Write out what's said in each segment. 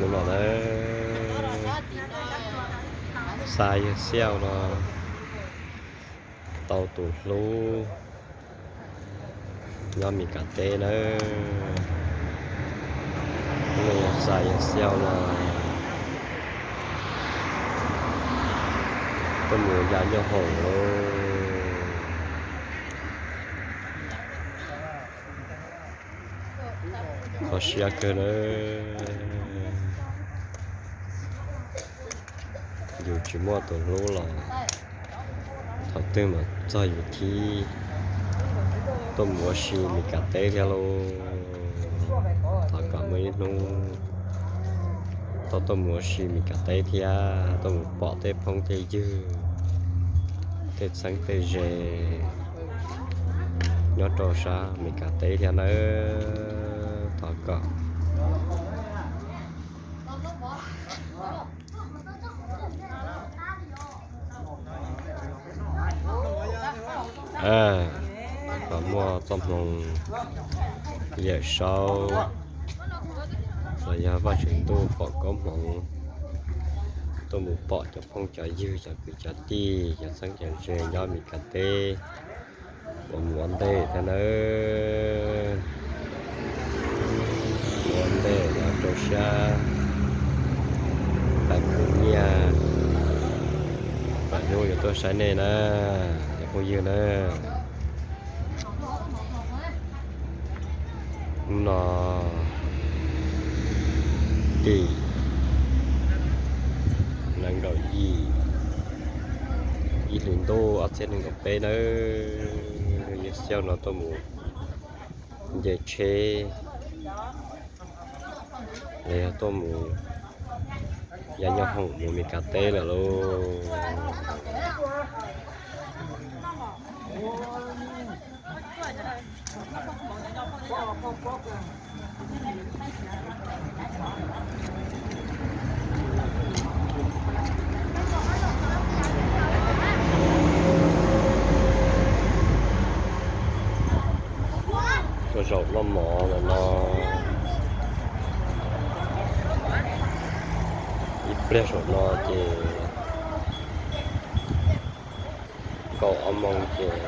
Hnub no na, xa yawg Xiauj no tau tus hlub nyob Mes Kas teb nawb. Hnub no xa yawg Xiauj no tuaj mus ya nyob hoom lauj. Kho siab kawg nawb. Yus tsis muaj tus hlub los thaum twg mas txog yus thib tuaj mus ua si Mes Kas teb thiab lauj. Thov kom muaj ib hnub tau tuaj mus ua si Mes Kas teb thiab tuaj mus pom tej phooj tej ywg, tej txheeb tej ze nyob rau sab Mes Kas teb thiab nawb. Thov kom kom muaj txoj hmoo Yawm Saub los yog Vajtswv ntuj foom koob hmoov tuaj mus pom cov phooj cov ywg, cov kwv cov tij, cov txheeb cov ze nyob Mes Kas teb uas mus ua ntej thiab nawb. Mus ua ntej los rau siab pais khwv nyiaj, pais hnub yuav tuaj saib nej na, cov phooj ywg na. Hnub no tim nees nkaum yim ib hlis ntuj ob txhiab nees nkaum peb nawb, yawg Xiauj no tuaj mus nce tsheb los yog tuaj mus ya nyob hoom mus Mes Kas teb lawm lauj. Tuaj zaum noj mov ntawm no, ib pliag saum no ces kaum ob moos ces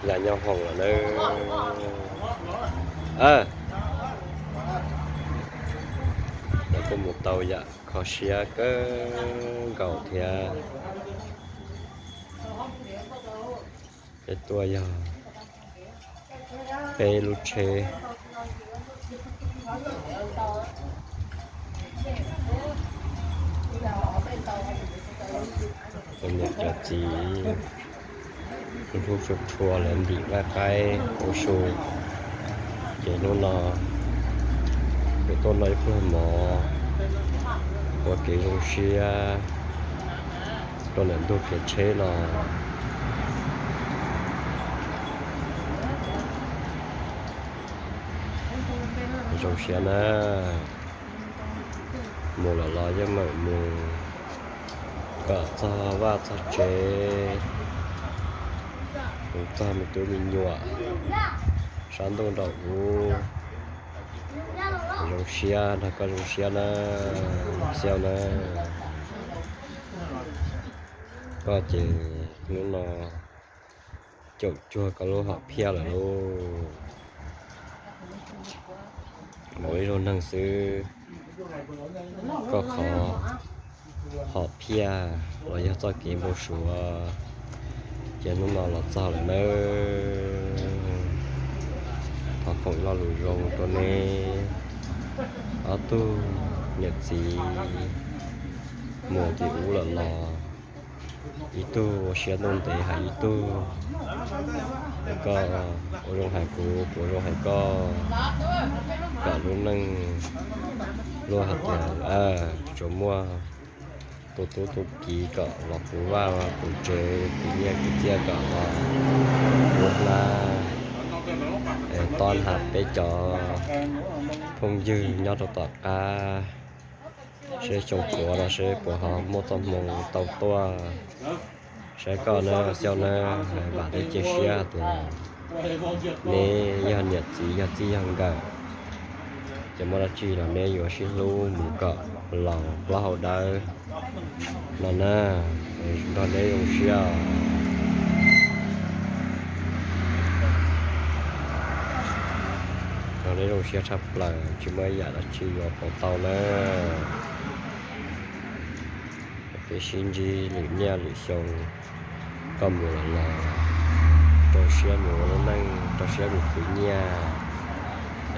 ya nyob hoom lawm nawb. Lawv kuj mus tau yam kho siab kawg nkaus thiab. Peb tuaj yog peb lub tsheb, cov niam cov txiv hlub tshua tshua lawv ntim vaj qaib ua su, ces hnub no peb tuaj noj ib pluag mov ua kev zoo siab rau ntawm ntug kev tsheb no. Zoo siab na, mus lawm los yeej meem mus kom txog vaj txog tsev, mus txog me tub me nyuam sab ntuj nraum ub. Zoo siab nrog koj zoo siab na, Xiauj na. Koj ces hnub no caum cuag koj lub hom phiaj lawm lauj. Mus ib zaug neeg xwb, koj qhov hom phiaj los yog txoj kev npau suav ces hnub no los txog lawm nawb. Thov foom lo lus zoo rau neb ob tug niam txiv mus tim ub lawm los ib tug ua siab ntuj ntev hais ib tug. Koj ua zoo hais kuv, kuv ua zoo hais koj, kom lub neej luag hais tias tsuas muaj tus tub tus kiv kom los puv vaj puv tsev, kwv nyiaj kwv txiaj kom los puv hlab, es tob hnav peb cov phooj ywg nyob rau tom qab, seb xyoo puav no seb puas ho muaj txoj hmoo tau tuaj, saib koj na Xiauj na. Vam thiab cia siab hais tias neb yog niam txiv yog txij yog nkawm, Ces muaj dab tsi los neb yuav sib hlub mus kom laus plaub hau dawb no na. Nrog neb zoo siab, nrog neb zoo siab tshaj plaws, tsis muaj ib yam dab tsi yuav pauv tau na. Peb sib ntsib lwm niaj lwm xyoo, koj mus lawm los rau siab mus ua lub neej, rau siab mus khwv nyiaj,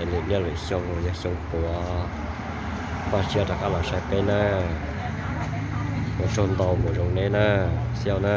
es lwm niaj lwm xyoo yog xyoo puav, npaj siab rov qab los saib peb na. Ua tsaug ntau, mus zoo neb na, Xiaj na.